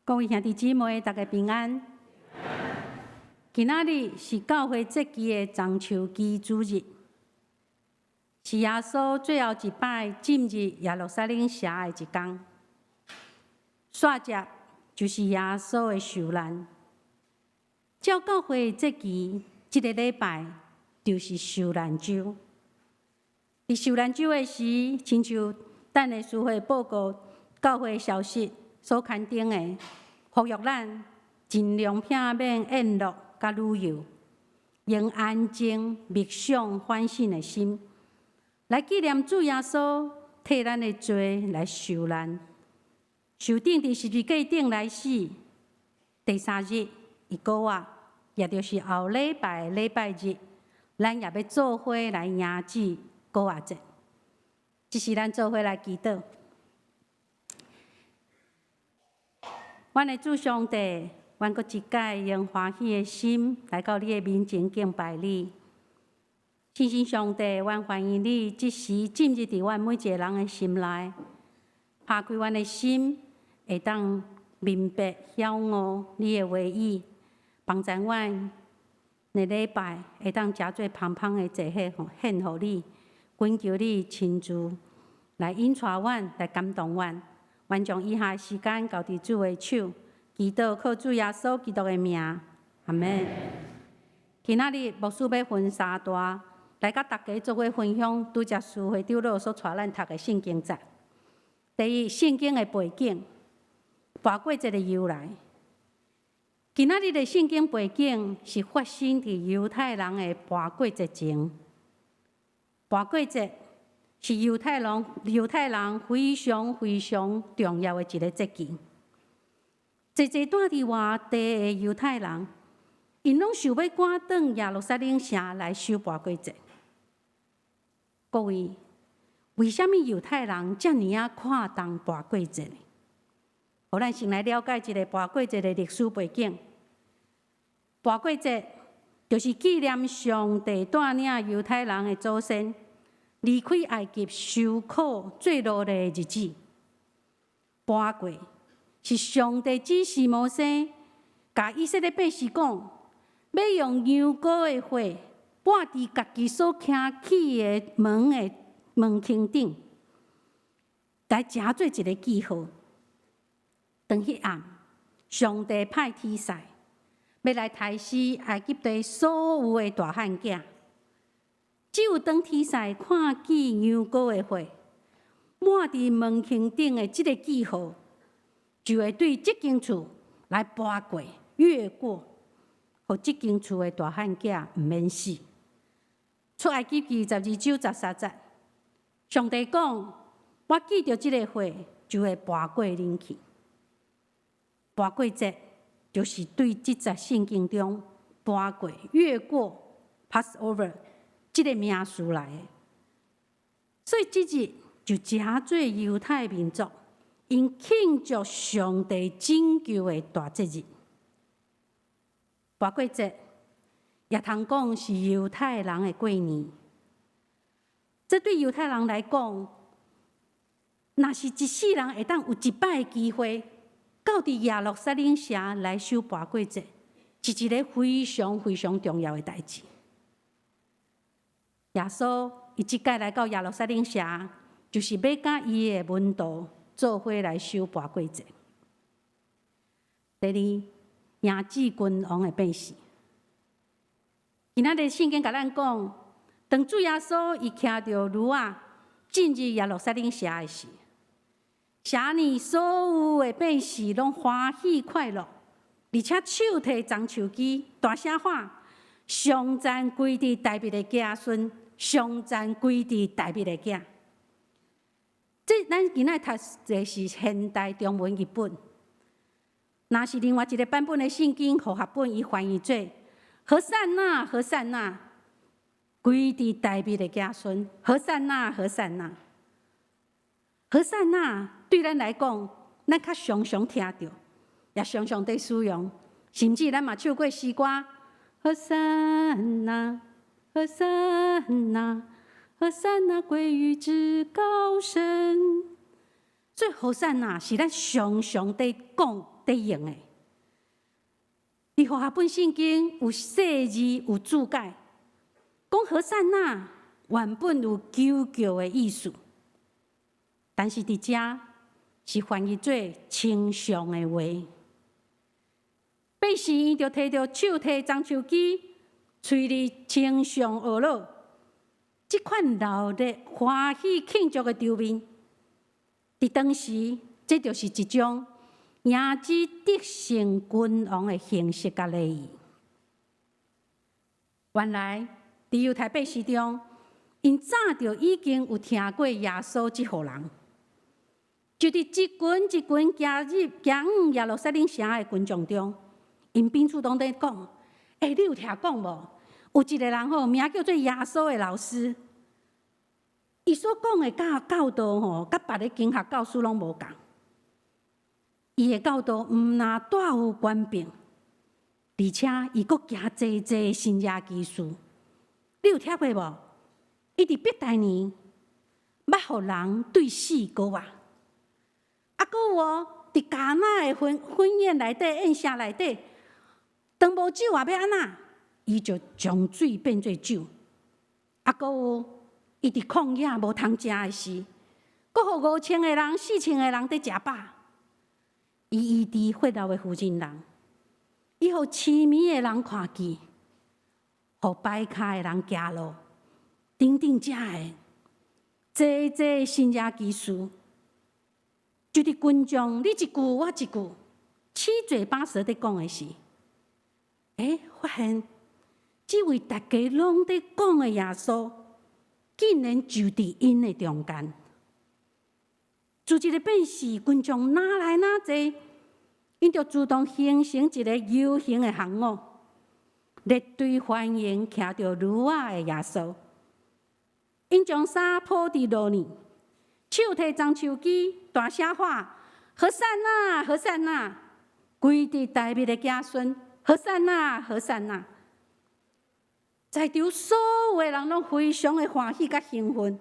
各位兄弟姊妹，大家平安。今仔日是教會節期的棕樹枝主日，是耶穌最後一擺進入耶路撒冷城的一天。煞節就是耶穌的受難。照教會節期，這个禮拜就是受難週。佇受難週的時，親像等下書會報告教會消息所刊登的，呼籲咱盡量避免宴樂佮旅遊，用安靜、默想、反省的心，來紀念主耶穌替咱的罪來受難，受釘佇十字架頂來死。第三日，伊復活，也就是後禮拜的禮拜日，咱也欲做伙來迎接復活節。這時咱做伙來祈禱。阮的主上帝，阮閣一擺用歡喜的心來到你的面前敬拜你。聖神上帝，阮歡迎你這時進入佇阮每一个人的心內，打開阮的心，會當明白曉悟你的話語，幫助阮的禮拜會當誠做芳芳的祭獻予你，懇求你親自來引帶阮，來感動阮。阮將以下時間交佇主的手，祈禱靠主耶穌基督的名，阿們。今仔日牧師欲分三段來佮大家做伙分享，拄才司會長老所帶咱讀的聖經節。第一，聖經的背景，跋過節的由來。今仔日的聖經背景是發生佇猶太人的跋過節前。跋過節是猶太人非常非常重要的一个節期。濟濟住佇外地的猶太人，𪜶攏想欲趕轉耶路撒冷城來守跋過節。各位，為啥物猶太人遮爾仔看重跋過節呢？予咱先來了解一个跋過節的歷史背景。跋過節就是紀念上帝帶領猶太人的祖先離開埃及受苦做奴隸的日子。跋過是上帝指示摩西，共以色列百姓講，欲用羊羔的血抹佇家己所徛起的門的門框頂，來成做一个記號。當彼暗，上帝派天使欲來刣死埃及地所有的大漢囝。只有當天使看見羊羔的血抹佇門框頂的這个記號，就會對這間厝來跋過、越過，予這間厝的大漢囝毋免死。出埃及記12章13節，上帝講：我見著這个血，就會跋過恁去。跋過節就是對這節聖經中跋過、越過（Passover）這个名詞來的。所以這日就成做猶太民族𪜶慶祝上帝拯救的大節日。跋過節也通講是猶太人的過年。這對猶太人來講，若是一世人會當有一擺的機會，到佇耶路撒冷城來守跋過節，是一个非常非常重要的代誌。耶穌伊這擺來到耶路撒冷城，就是欲佮伊的門徒做伙來守跋過節。第二，影子君王的變死。今仔日聖經共咱講，當主耶穌伊騎著驢仔進入耶路撒冷城的時，城內所有的百姓攏歡喜快樂，而且手提棕樹枝，大聲喊：頌讚歸佇大衛的子孫，頌讚歸佇大衛的囝。這咱今仔讀的是現代中文譯本，若是另外一个版本的聖經和合本，伊翻譯做：和散那，和散那，歸佇大衛的子孫，和散那，和散那，和散那，對咱來講，咱較常常聽著，也常常佇使用，甚至咱嘛唱過詩歌：和散那，和散那，和散那歸於至高神。所以和散那是咱常常佇講。佇用的。佇和合本聖經有細字有注解，講和散那原本有求救的意思，但是佇遮是翻譯做稱頌的話。百姓𪜶就提著手提棕樹枝，喙裡稱頌呵咾，這款熱烈歡喜慶祝的場面，佇當時，這就是一種迎接得勝君王的形式佮禮儀。原來，佇猶太百姓中，𪜶早就已經有聽過耶穌這號人，就佇一群一群行入行往耶路撒冷城的群眾中，𪜶彼此攏咧講：欸，你有聽講無？有一个人吼，名叫做耶穌的老師，伊所講的教教導吼，佮別个經學教師攏無仝。伊的教導毋但帶有權柄，而且伊閣行濟濟神蹟奇事。你有聽過無？伊佇伯大尼捌予人對死閣活，啊，閣有哦，佇迦拿的婚婚宴內底，宴席內底，當無酒啊，欲按怎？伊就將水變做酒。啊，閣有伊佇曠野無通食的時，閣予5000個人、4000個人佇食飽。伊醫治血漏的婦人人，伊予癡迷的人看見，予跛跤的人行路，等等遮的，濟濟神蹟奇事，就佇群眾你一句我一句，七嘴八舌佇講的時，欸，發現這位大家攏佇講的耶穌，竟然就佇𪜶的中間。自這个變時，群眾若來若濟，𪜶就自動形成一个遊行的行伍，列隊歡迎騎著驢仔的耶穌。𪜶將衫鋪佇路呢，手提棕樹枝，大聲喊：和散那，和散那！歸佇大衛的子孫，和散那，和散那！在場所有的人攏非常的歡喜佮興奮，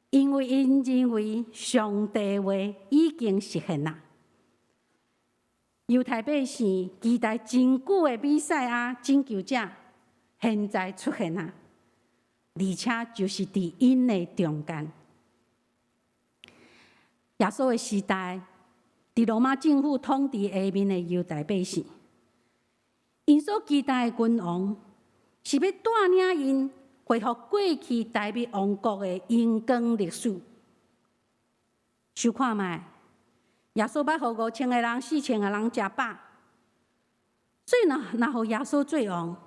因為𪜶認為上帝話已經實現啦。猶太百姓期待真久的彌賽亞拯救者，現在出現啦，而且就是佇𪜶的中間。耶穌的時代，佇羅馬政府統治下面的猶太百姓，𪜶所期待的君王，是欲帶領𪜶恢復過去大衛王國的榮光歷史。想看覓，耶穌捌予5000個人、4000個人食飽，所以若若予耶穌做王，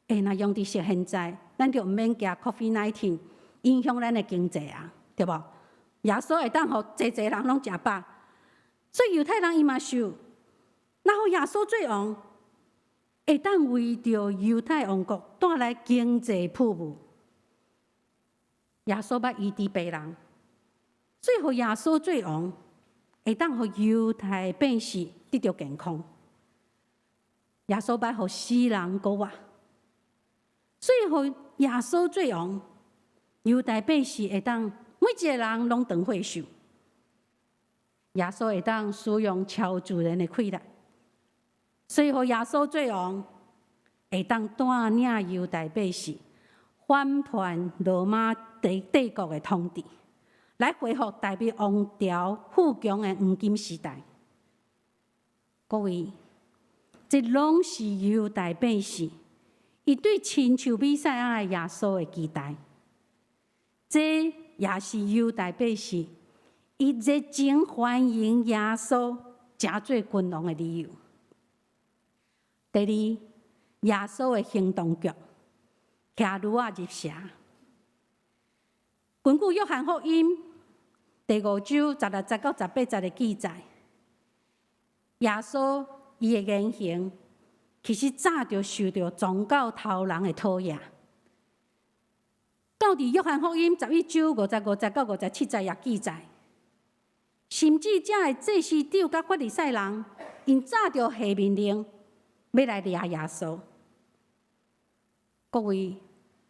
欸，若用佇現在，咱就毋免驚 COVID-19 影響咱的經濟啊，對無？耶穌會當予濟濟人攏食飽，所以猶太人伊嘛想，若予耶穌做王，會當為著猶太王國帶來經濟泡沫。耶穌捌醫治病人，所以予耶穌做王，會當予猶太百姓得著健康。耶穌捌予死人閣活，所以予耶穌做王，猶太百姓會當每一個人攏長歲壽。耶穌會當使用超自然的氣力，所以予耶穌做王，會當帶領猶太百姓反叛羅馬帝帝國的統治，來恢復大衛王朝富強的黃金時代。各位，這攏是猶太百姓伊對親像彌賽亞的耶穌的期待，這也是猶太百姓伊熱情歡迎耶穌成做君王的理由。第二，耶穌的行動劇，騎驢仔入城。根據約翰福音第五章16節到18節的記載，耶穌伊的言行其實早就受著宗教頭人的討厭。到佇約翰福音11章55節到57節也記載，甚至遮的祭司長佮法利賽人，𪜶早就下命令欲來掠耶穌。各位，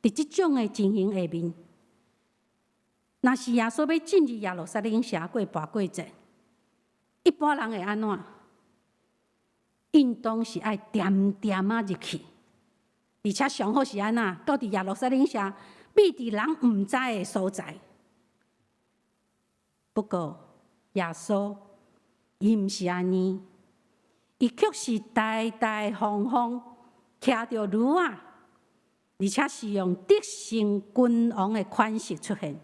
佇這種的情形下面，若是耶穌欲進入耶路撒冷城過跋過節，一般人會按怎？應當是愛恬恬仔入去，而且上好是按怎，到佇耶路撒冷城，秘佇人毋知的所在。不過耶穌伊毋是按呢，伊卻是大大方方騎著驢仔，而且是用得勝君王的款式出現，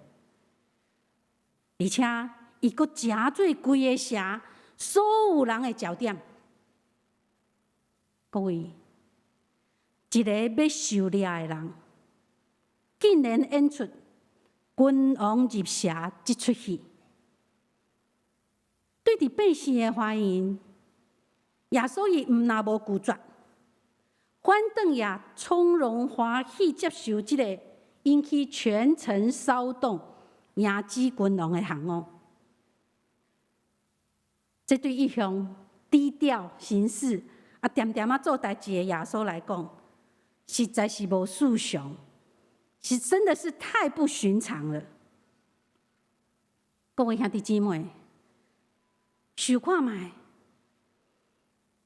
而且伊閣成做規个城所有人的焦點。各位，一个欲狩獵的人，竟然演出君王入城這齣戲，對佇百姓的歡迎，耶穌伊毋但無拒絕，反轉也從容歡喜接受這个引起全城騷動、迎接君王的行伍。這對一向低調行事，啊，恬恬仔做代誌的耶穌來講，實在是無尋常，是真的是太不尋常了。各位兄弟姊妹，想看覓，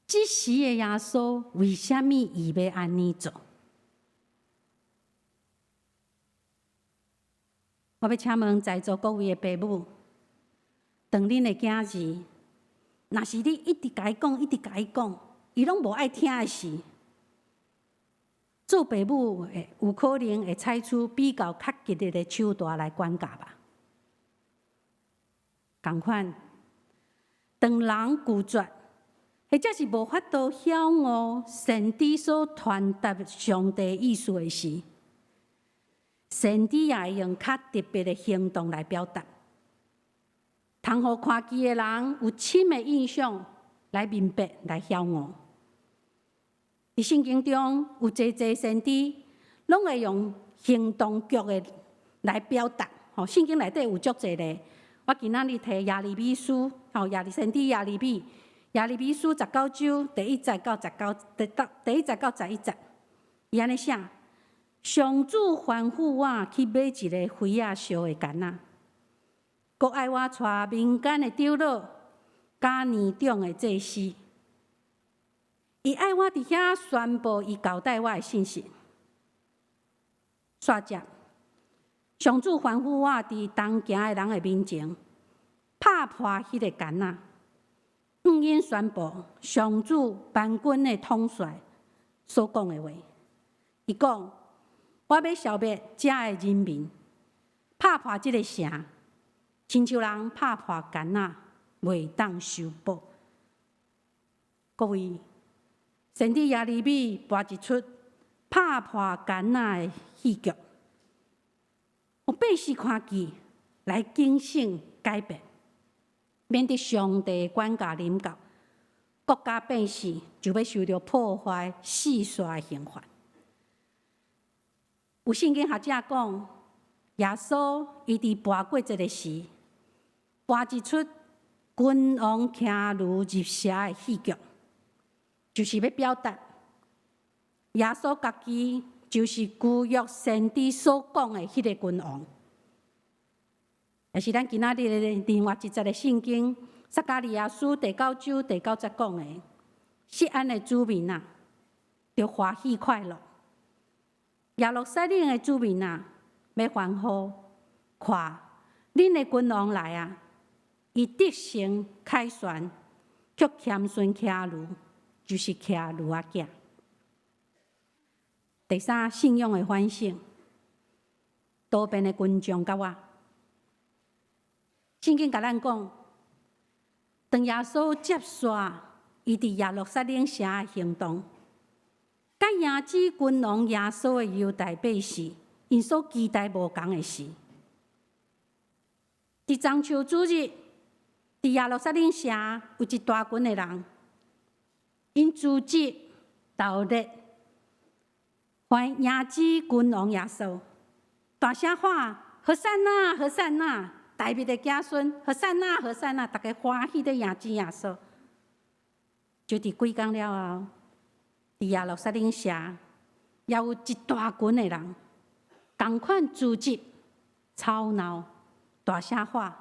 這時的耶穌為啥物伊欲按呢做？我欲請問在座各位的爸母，當恁的囝兒，若是你一直共伊講，一直共伊講，伊攏無愛聽的時，做爸母的有可能會採取比較較激烈的手段來管教吧？仝款，當人拒絕，或者是無法度曉悟先知所傳達上帝意思的時，先知也會用較特別的行動來表達，通予看見的人有深的印象來明白、來曉悟。佇聖經中有濟濟先知，攏會用行動劇的來表達。吼，聖經內底有足濟例。我今仔日提耶利米書，吼，先知耶利米，耶利米書19章第1節到19，第1節到11節，伊按呢寫：上主吩咐我去買一个妃仔燒的矸仔，閣愛我帶民間的長老佮年長的祭司。伊愛我佇遐宣布伊交代我的信息。煞接，上主吩咐我佇同行的人的面前，拍破彼个矸仔，向𪜶宣布上主萬軍的統帥所講的話。伊講：我欲消滅遮的人民，拍破這个城，親像人拍破矸仔，袂當修補。各位，先知耶利米播一齣拍破矸仔的戲劇，予百姓看見來警醒改變，免得上帝管教臨到，國家百姓就欲受著破壞四散的刑罰。有聖經學者講，耶穌伊佇跋過節的時，播一齣君王騎驢入城的戲劇，就是欲表達耶穌家己就是舊約先知所講的彼个君王。也是咱今仔日的另外一節的聖經，撒迦利亞書第九章第九節講的，錫安的子民啊，著歡喜快樂；耶路撒冷的子民啊，欲歡呼，看，恁的君王來啊！伊得勝凱旋，卻謙遜騎驢，就是騎驢仔囝。第三，信仰的反省，多變的群眾佮我。聖經共咱講，當耶穌接煞伊佇耶路撒冷城的行動，佮迎接君王耶穌的猶大百姓，𪜶所期待無仝的時，佇中秋主日，佇耶路撒冷城有一大群的人，𪜶組織投入歡迎接君王耶穌，大聲喊：和散那，和散那！大衛的子孫，和散那，和散那！逐家歡喜咧迎接耶穌。就佇幾工了後，佇耶路撒冷城，也有一大群的人，仝款組織吵鬧，大聲喊：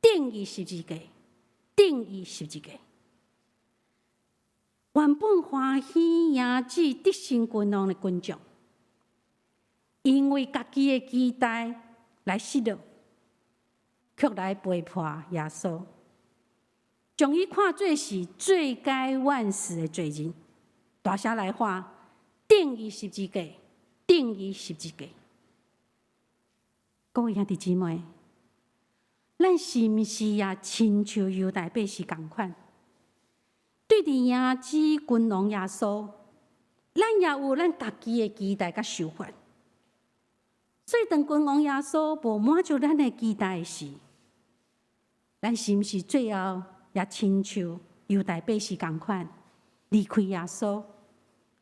釘伊十字架，釘伊十字架。原本歡喜迎主得勝君王的群眾，因為家己的期待來失落，卻來背叛耶穌，將伊看做是罪該萬死的罪人，大聲來喊：釘伊十字架，釘伊十字架。各位兄弟姊妹，咱是毋是也親像猶大百姓仝款？對著迎子君王耶穌，咱也有咱家己的期待佮想法。所以當君王耶穌無滿足咱的期待時，咱是毋是最後也親像猶大百姓仝款，離開耶穌，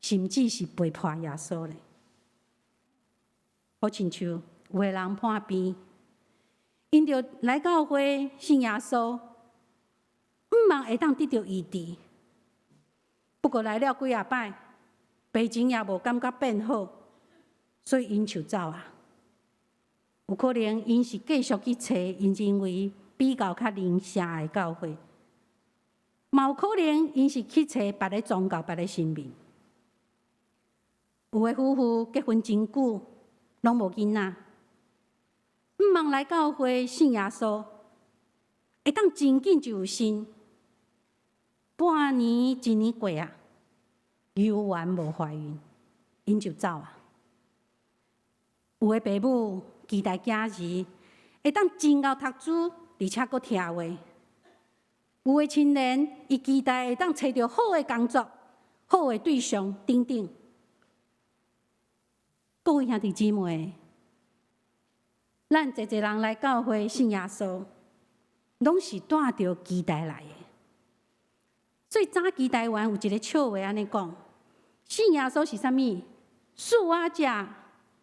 甚至是背叛耶穌咧？好親像有的人破病，𪜶著來教會信耶穌，向望會當得著醫治。不過來了幾仔擺，病情也無感覺變好，所以𪜶就走啊。有可能𪜶是繼續去揣𪜶認為比較較靈社的教會，嘛有可能𪜶是去揣別个宗教、別个神明。有的夫婦結婚真久，攏無囡仔，向望來教會信耶穌，會當真緊就有身。半年、一年過啊，猶原無懷孕，𪜶就走啊。有的爸母期待囝兒會當真𠢕讀書，而且閣聽話。有的青年，伊期待會當揣著好的工作、好的對象等等。各位兄弟姊妹，咱濟濟人來教會信耶穌，攏是帶著期待來的。所以早期台灣有一个笑話按呢講：信耶穌是啥物？輸我食，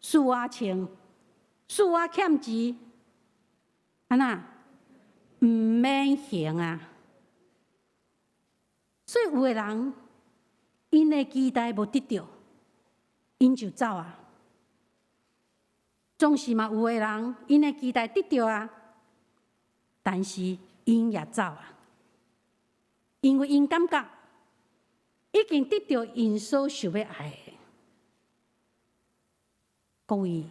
輸我穿，輸我欠錢，按怎？毋免還啊！所以有的人，𪜶的期待無得著，𪜶就走啊。總是嘛，有的人，𪜶的期待得著啊，但是𪜶也走啊。因為𪜶感覺已經得著𪜶所想欲愛的。各位，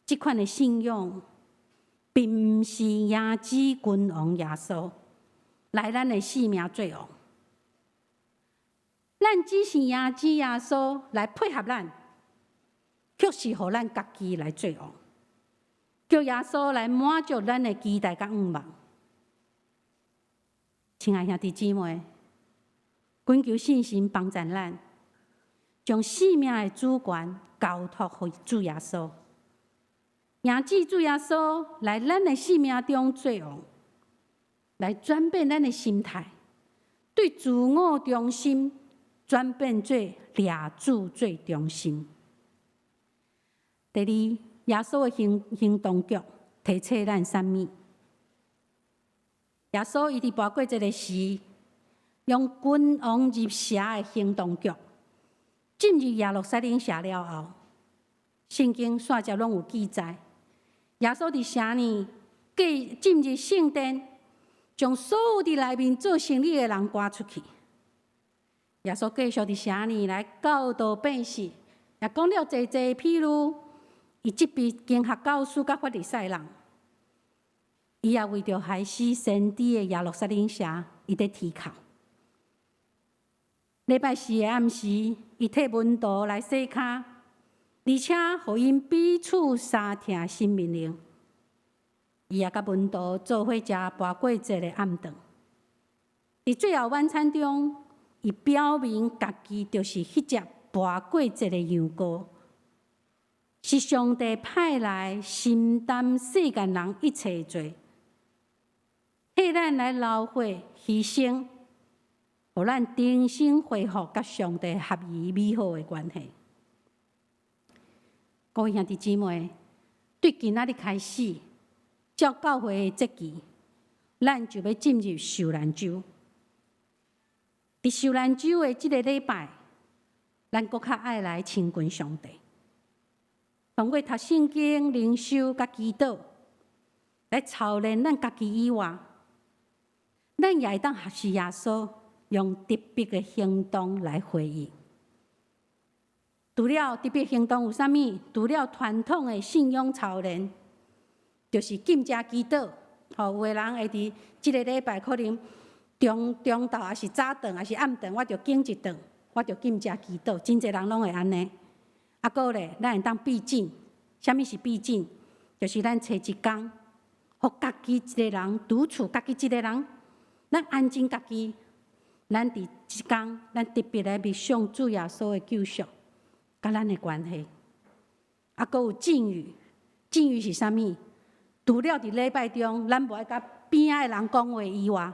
這款的信仰，並毋是迎子君王耶穌來咱的生命做王。咱只是迎子耶穌來配合咱，卻是予咱家己來做王，叫耶穌來滿足咱的期待佮向望。親愛兄弟姊妹，懇求聖神幫助咱，將生命的主權交託予主耶穌，迎接主耶穌來咱的生命中做王，來轉變咱的心態，對自我中心轉變做掠主做中心。第二，耶穌的行動劇提醒咱啥物？耶穌伊佇跋過節的時，用君王入城的行動劇進入耶路撒冷城了後，聖經煞節攏有記載，耶穌佇城裡進入聖殿，將所有佇內面做生意的人趕出去。耶穌繼續佇城裡來教導百姓，也講了濟濟譬喻，伊責備經學教師佮法利賽人。伊也為著害死先知的耶路撒冷城，伊佇啼哭。禮拜四的暗時，伊替門徒來洗跤，而且予𪜶彼此相疼新命令。伊也佮門徒做伙食跋過節的暗頓。佇最後晚餐中，伊表明家己就是彼隻跋過節的羊羔，是上帝派來承擔世間人一切罪，替咱來流血犧牲，予咱重新恢復佮上帝合宜美好的關係。各位兄弟姊妹，對今仔日開始，照教會的節期，咱就欲進入受難週。佇受難週的這个禮拜，咱閣較愛來親近上帝，通過讀聖經、靈修佮祈禱，來操練咱家己以外，咱也會當學習耶穌，用特別的行動來回應。除了特別行動有啥物？除了傳統的信仰操練，就是禁食祈禱。吼，有的人會佇這个禮拜可能中中晝，抑是早頓，抑是暗頓，我就禁一頓，我就禁食祈禱。真濟人攏會按呢。啊，閣咧，咱會當避靜。啥物是避靜？就是咱揣一工，予家己一个人獨處，家己一个人，咱安靜家己。咱佇這工，咱特別來默想主耶穌的救贖，佮咱的關係。啊，閣有禁語，禁語是啥物？除了佇禮拜中，咱無愛佮邊仔的人講話以外，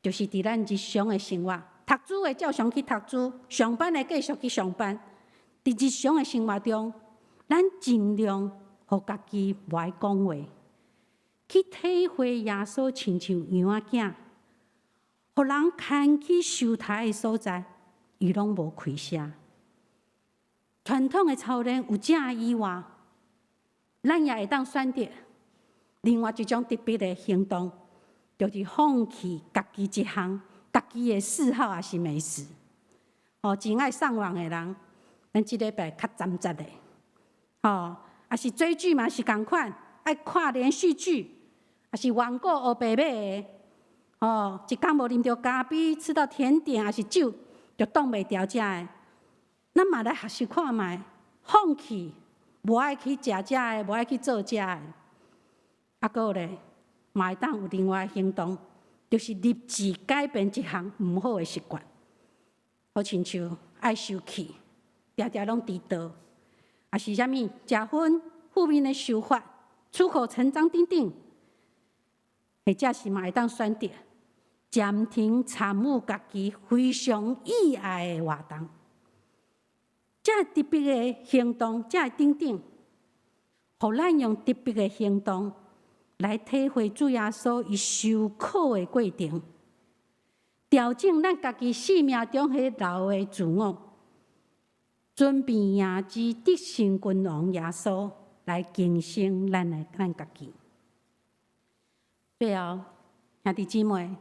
就是佇咱日常的生活，讀書的照常去讀書，上班的繼續去上班。佇日常的生活中，咱盡量予家己無愛講話，去體會耶穌親像羊仔囝，予人牽去收殺的所在，伊攏無開聲。傳統的操練有這以外，咱也會當選擇另外一種特別的行動，就是放棄家己一項家己的嗜好，抑是美食。哦，真愛上網的人，咱這禮拜較斟酌的，吼，抑是追劇嘛是仝款，愛看連續劇，抑是網購烏白買的，吼，一工無啉著咖啡，吃到甜點，抑是酒，就擋袂牢這的。咱嘛來學習看覓，放棄無愛去食這的，無愛去做這的。啊，閣咧，嘛會當有另外行動，就是立志改變一項毋好的習慣，好親像愛生氣，定定攏遲到，抑是啥物食薰、負面的想法、出口成章等等，或者是嘛會當選擇暫停參與家己非常意愛的活動。這特別的行動，這等等，予咱用特別的行動來體會主耶穌伊受苦的過程，調整咱家己生命中彼老的自我，準備迎接得勝君王耶穌來更新咱的咱家己。最後，兄弟姊妹，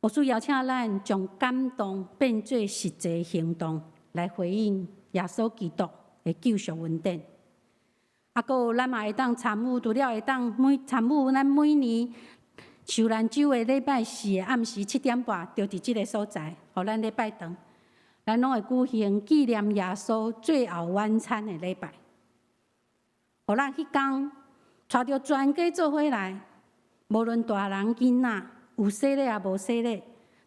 牧師邀請咱將感動變做實際行動，來回應耶穌基督的救贖恩典。啊，閣有咱嘛會當參與，除了會當每參與咱每年受難週的禮拜四的暗時7點半，就佇這个所在，予咱禮拜堂，咱攏會舉行紀念耶穌最後晚餐的禮拜。予咱彼工帶著全家做伙來，無論大人囡仔，有洗禮抑無洗禮，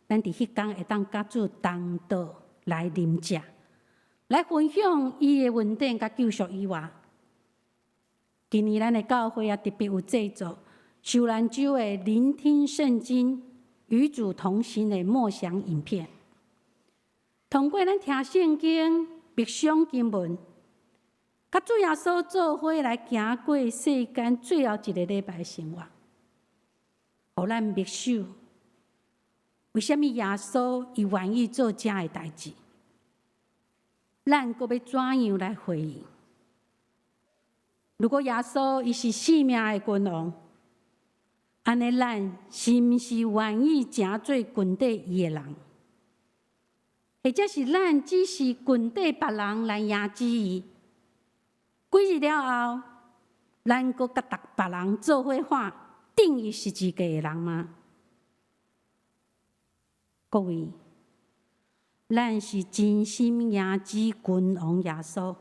咱佇彼工會當佮主同桌來啉食，來分享伊的恩典佮救贖以外，今年咱的教會也特別有製作受難週的聆聽聖經與主同行的默想影片。通過咱聽聖經、默想經文，佮主耶穌做伙來行過世間最後一个禮拜的生活，予咱默想，為啥物耶穌伊願意做這的代誌？咱閣欲怎樣來回應？如果耶穌伊是生命的君王，按呢咱是毋是願意成做跟綴伊的人？或者是咱只是跟綴別人來迎接伊？幾日了後，咱閣佮別人做伙看釘伊十字架的人嗎？各位，咱是真心迎接君王耶穌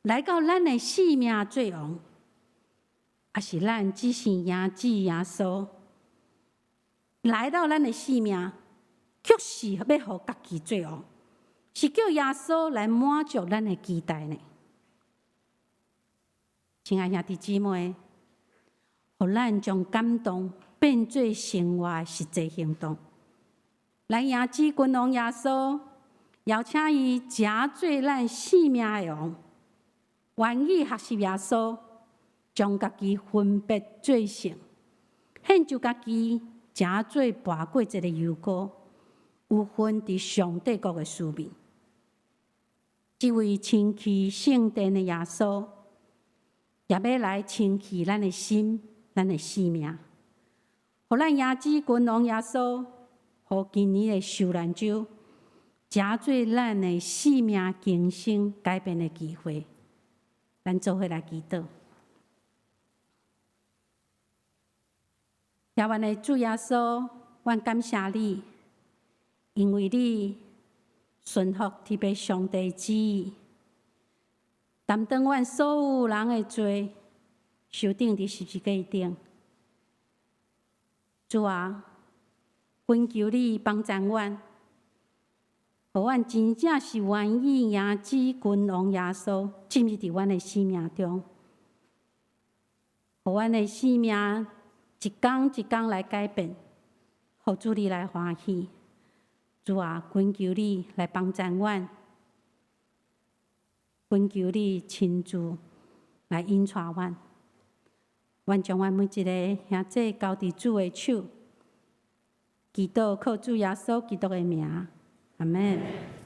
來到咱的生命做王，抑是咱只是迎接耶穌來到咱的生命，卻是欲予家己做王，是叫耶穌來滿足咱的期待呢？親愛兄弟姊妹，予咱將感動變做生活的實際行動，來迎接君王耶穌，邀請伊成做咱生命的王，願意學習耶穌，將家己分別做聖，獻上家己，成做跋過節的油膏，有份佇上帝國的使命。這位清去聖殿的耶穌，也欲來清去咱的心、咱的生命，予咱迎接君王耶穌，予今年的受難週，成做咱的生命更新改變的機會。咱做伙來祈禱。疼阮的主耶穌，阮感謝你，因為你順服天父上帝旨意，擔當阮所有人的罪，受釘佇十字架頂。主啊，懇求你幫贊阮，予阮真正是願意迎接君王耶穌進入佇阮的生命中，予阮的生命一工一工來改變，予主你來歡喜。主啊，懇求你來幫贊阮，懇求你親自來引帶阮。阮將阮每一个兄姊交佇主的手，祈禱靠主耶穌基督的名，阿門。